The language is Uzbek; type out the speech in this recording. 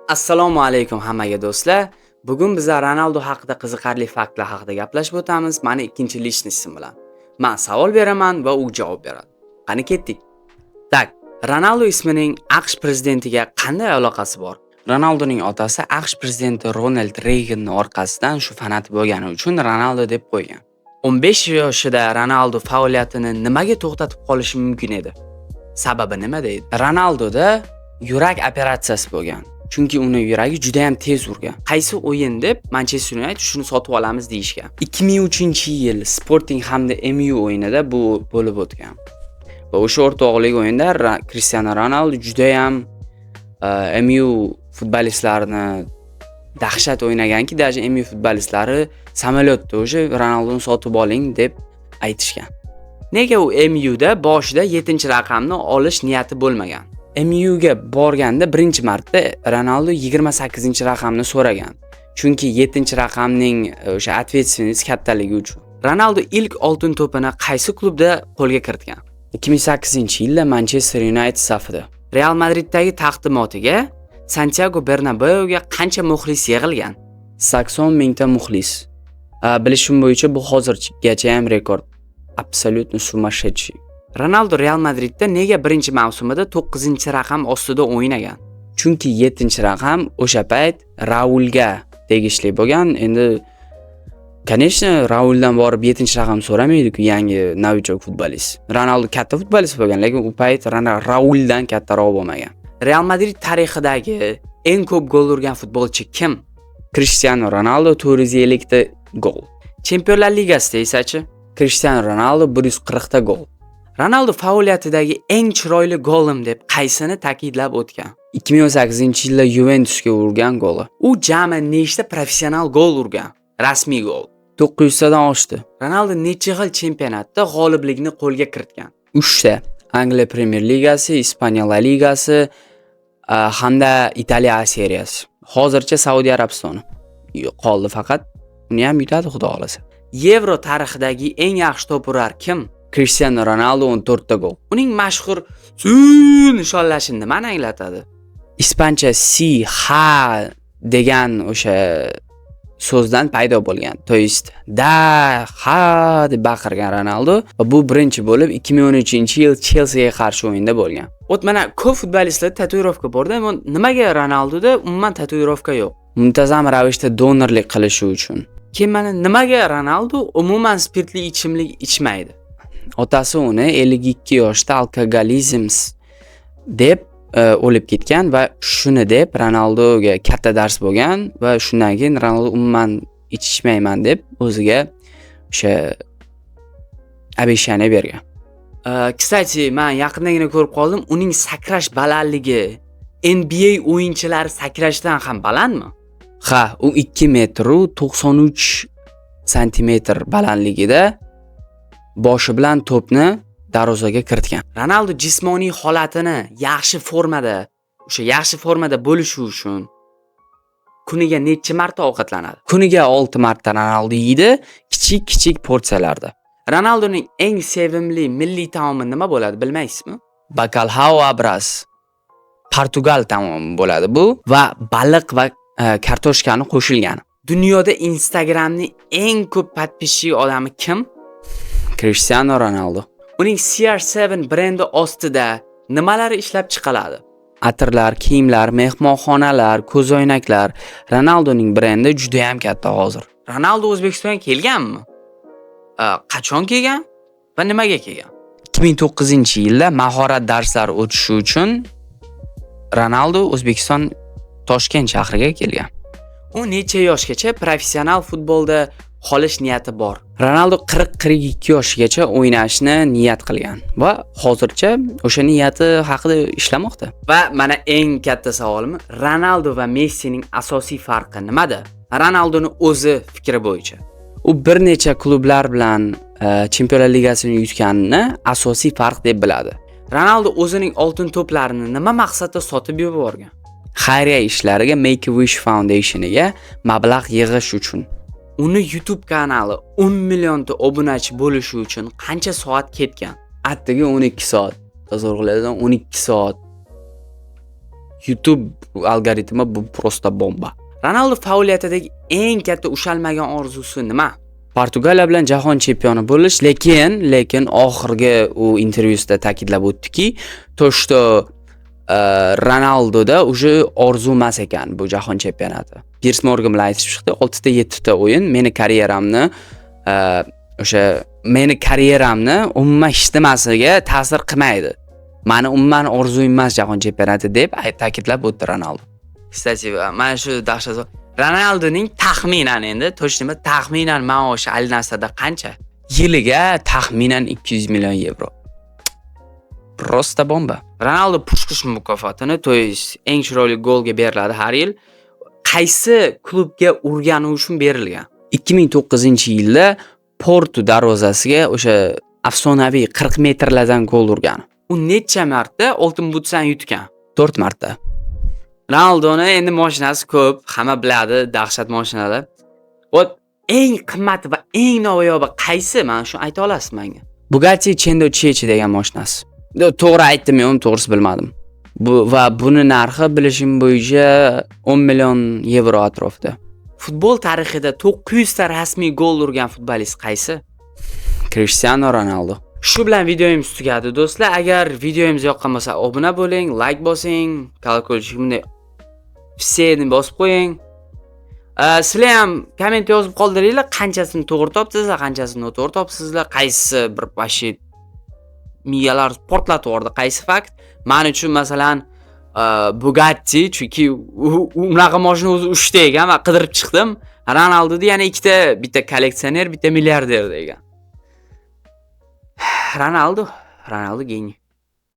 Assalomu alaykum hammaga, do'stlar. Bugun bizlar Ronaldo haqida qiziqarli faktlar haqida gaplashib o'tamiz. Mani ikkinchi личность im bilan. Men savol beraman va u javob beradi. Qani, ketdik. Так, Ronaldo ismining AQSh prezidentiga qanday aloqasi bor? Ronaldoning otasi AQSh prezidenti Ronald Reyganning orqasidan shu fanat bo'lgani uchun Ronaldo deb qo'ygan. 15 yoshida Ronaldo faoliyatini nimaga to'xtatib qolishi mumkin edi? Sababi nimada edi? Ronaldoda yurak operatsiyasi bo'lgan. Chunki uni yuragi juda ham tez urgan. Qaysi o'yin deb Manchester United shuni sotib olamiz deyishgan. 2003-yil Sporting hamda MU o'yinida bu bo'lib o'tgan. Va o'sha o'rtoqlik o'yinda Cristiano Ronaldo juda ham MU futbolistlarini dahshat o'ynaganki, даже MU futbolistlari samolyotda уже "Ronaldoni sotib oling" deb aytishgan. Nega u MUda boshida 7-raqamni olish niyati bo'lmagan? MUga borganda birinchi marta Ronaldo 28-raqamni so'ragan. Chunki 7-raqamning o'sha ответственность kattaligi uchun. Ronaldo ilk oltin to'pini qaysi klubda qo'lga kiritgan? 2008-yilda Manchester United safida. Real Madriddagi taqdimotiga Santiago Bernabeuga qancha muxlis yig'ilgan? 80 mingta muxlis. Bilishim bo'yicha, bu hozirgacha ham rekord. Абсолютно сумасшедший. Ronaldo Real Madridda nega birinchi mavsumida 9-raqam ostida o'ynagan? Chunki 7-raqam o'sha payt Raulga tegishli bo'lgan. Endi, конечно, Rauldan borib 7-raqam so'ramaydi-ku yangi новичок futbolist. Ronaldo katta futbolist bo'lgan, lekin u payt Rauldan kattaroq bo'lmagan. Real Madrid tarixidagi eng ko'p gol urgan futbolchi kim? Cristiano Ronaldo, 450 ta gol. Chempionlar Ligasida esachi? Cristiano Ronaldo, 140 ta gol. Ronaldo faoliyatidagi eng chiroyli golim deb qaysini ta'kidlab o'tgan? 2018-yilda Yuventusga urgan goli. U jami nechta professional gol urgan? Rasmiy gol. 900 tadan oshdi. Ronaldo necha xil chempionatda g'oliblikni qo'lga kiritgan? 3 ta. Angliya Premier Ligasi, Ispaniya La Ligasi hamda Italiya A seriyasi. Hozircha Saudiya Arabistoni qoldi faqat. Uni ham yutadi, Xudo xohlasa. Yevro tarixidagi eng yaxshi to'p urar kim? Cristiano Ronaldo, 14 ta gol. Uning mashhur "Siuu" nishonlashi nimani anglatadi? Ispancha "sí", "ha" degan o'sha so'zdan paydo bo'lgan. То есть "да", "ha" deb baqirgan Ronaldo va bu birinchi bo'lib 2013-yil Chelsiga qarshi o'yinda bo'lgan. Вот mana, ko'p futbolistlarda tatuirovka borda, ammo nimaga Ronaldoda umuman tatuirovka yo'q? Muntazam ravishda donorlik qilishi uchun. Keyin mana, nimaga Ronaldo umuman spirtli ichimlik ichmaydi? Otasi uni 52 yoshda alkogolizm deb o'lib ketgan va shuni deb Ronaldoga katta dars bo'lgan va shundan keyin Ronaldo umuman ichmayman deb o'ziga o'sha обещание bergan. Кстати, men yaqindagina ko'rib qoldim, uning sakrash balandligi NBA o'yinchilari sakrashidan ham balandmi? Ha, u 2 metru 93 santimetr balandligida boshi bilan to'pni darvozaga kiritgan. Ronaldo jismoniy holatini yaxshi formada, o'sha yaxshi formada bo'lishi uchun kuniga necha marta ovqatlanadi? Kuniga 6 marta Ronaldo yeydi, kichik-kichik porsiyalarda. Ronaldoning eng sevimli milliy taomi nima bo'ladi, bilmaysizmi? Bacalhau à Brás. Portugal taomi bo'ladi bu va baliq va kartoshkani qo'shilgani. Dunyoda Instagramning eng ko'p подписчик odami kim? Cristiano Ronaldo. Uning CR7 brendi ostida nimalar ishlab chiqiladi? Atirlar, kiyimlar, mehmonxonalar, ko'zoynaklar. Ronaldoning brendi juda ham katta hozir. Ronaldo O'zbekistonga kelganmi? Qachon kelgan va nimaga kelgan? 2009-yilda mahorat darslari o'tishi uchun Ronaldo O'zbekiston, Toshkent shahriga kelgan. U necha yoshgacha professional futbolda qolish niyati bor? Ronaldo 40-42 yoshigacha o'ynashni niyat qilgan va hozircha o'sha niyati haqida ishlamoqda. Va mana eng katta savolim: Ronaldo va Messining asosiy farqi nimada? Ronaldoni o'zi fikri bo'yicha. U bir necha klublar bilan Chempionlar Ligasini yutganini asosiy farq deb biladi. Ronaldo o'zining oltin to'plarini nima maqsadda sotib yuborgan? Xayriya ishlariga, Make a Wish Foundationiga mablag' yig'ish uchun. Uni YouTube kanali 10 millionta obunachi bo'lishi uchun qancha soat ketgan? Attiga 12 soat. Tasavvur qilasizmi? 12 soat. YouTube algoritmi bu просто bomba. Ronaldo faoliyatidagi eng katta ushalmagan orzusi nima? Portugaliya bilan jahon chempioni bo'lish, lekin oxirgi u intervyusida ta'kidlab o'tdiki, то что Ronaldoda уже orzu emas ekan bu jahon chempionati. Piers Morgan bilan aytishib chiqdi, 6 ta 7 ta o'yin meni karyeramni o'sha meni karyeramni umuman hech nimasiga ta'sir qilmaydi. Mani umuman orzuyim emas jahon chempionati, deb ta'kidlab o'tdi Ronaldo. Кстати, mana shu dahshat. Ronaldoning taxminan, endi точно emas, taxminan maoshi Al Nassrda qancha? Yiliga taxminan 200 million yevro. Просто bomba. Ronaldo Pushkash mukofotini, то есть eng chiroyli golga beriladi har yil. Qaysi klubga urgani uchun berilgan? 2009-yilda Porto darvozasiga o'sha afsonaviy 40 metrlardan gol urgani. U necha marta Oltin butsani yutgan? 4 marta. Ronaldoni endi mashinasi ko'p, hamma biladi, dahshat mashinalar. Вот eng qimmati va eng noyobi qaysi? Mana shuni ayta olasizmi menga? Bugatti Centodieci degan mashinasi. To'g'ri aytdim yo'qmi, to'g'risi bilmadim. Bu va buni narxi, bilishim bo'yicha, 10 million yevro atrofida. Futbol tarixida 900 ta rasmiy gol urgan futbolist qaysi? Cristiano Ronaldo. Shu bilan videomiz tugadi, do'stlar. Agar videomiz yoqqan bo'lsa, obuna bo'ling, like bosing, колокольчик bunday все ni bosib qo'ying. Sizlar ham komment yozib qoldiringlar, qanchasini to'g'ri topdingizlar, qanchasini noto'g'ri topsizlar, qaysi bir вообще miyalar portlatib yubordi, qaysi fakt. Men uchun, masalan, Bugatti, chunki u unaqa mashina o'zi 3 ta ekan va qidirib chiqdim. Ronaldoda yana ikkita, bitta kolleksioner, bitta milliarder degan. Ronaldo, Ronaldo гений.